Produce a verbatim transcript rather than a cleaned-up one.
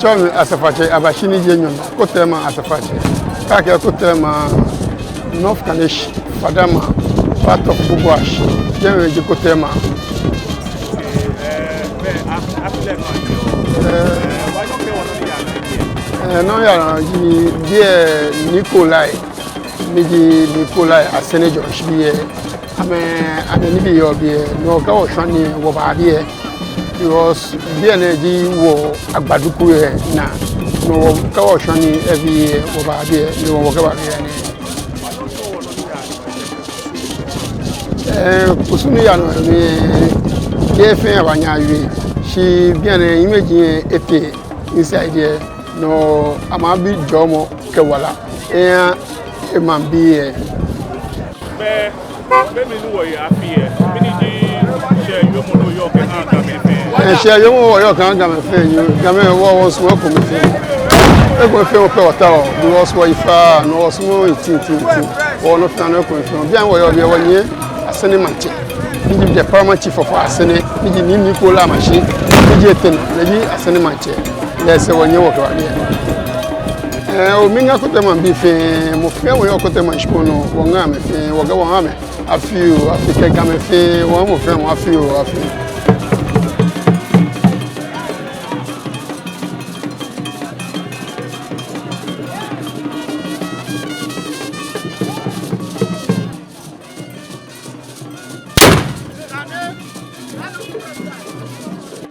Tsɔɔ mi Asafoatsɛ Abashi ni ji Nyɔŋmɔ, Kotei maŋ Asafoatsɛ. Kɛ akɛɛ Kotei maŋ, North Kaneshie, Fadama, part of Boboashi, jɛmɛ ji Kotei maŋ. Ɛɛ, nɔ ni yaa nɔ ji biɛ Nii Kolai, ni ji Nii Kolai Asɛrɛ Junction biɛ. Amɛ, amɛ nibii yɔɔ biɛ, no kɛ wɔshwɛ ni wɔba biɛ. Because biɛ nɛɛ ji wɔ agbaduku yɛ naa. No kɛ wɔshwɛ ni ebi yɛ wɔba biɛ, ni wɔ kɛba biɛ nɛɛ. Ɛɛ, kusum ni yaa nɔ nɛɛ, jeee fɛɛ abaanyɛ awie. Shi biɛ nɛɛ, imagine etee inside yɛ. No amɛbi jɔɔmɔ kɛ wala eha emaŋbii yɛ. Be, be mli ni wɔye afi yɛ, mɛni ji shɛɛ yoomo ni oyɔɔ kɛha Gamɛi fɛɛ? Ɛɛ, shɛɛ yoomo wɔyɔɔ kɛha Gamɛi fɛɛ ji, Gamɛi wɔ, wɔsumɔɔ ekomefeemɔ. Ekomefeemɔ pɛ wɔtaoɔ, because wɔyi fa, no wɔsumɔɔɔ ntintintin. Wɔ nɔ fɛɛ nɔ ekomefeemɔ. Biɛ wɔyɔɔ biɛ wɔnyiɛ Asɛrɛ Maŋtsɛ, ni ji the paramount chief of Asɛrɛ, ni ji Nii Nii Kolai Abashi, ni ji etɛ nɔ, lɛ ji Asɛrɛ Maŋtsɛ. Lɛ sɛɛ wɔnyiɛ wɔkɛba biɛ. Ɛɛ, oo, miiŋa Kotei maŋbii fɛɛ, mɔ fɛɛ mɔ yɔɔ Kotei maŋ shikpɔŋ nɔ, wɔŋa amɛ fɛɛ, wɔkɛɛ wɔha amɛ afi oo afi, kɛ Gamɛi fɛɛ, wɔha mɔ fɛɛ mɔ afi oo afi.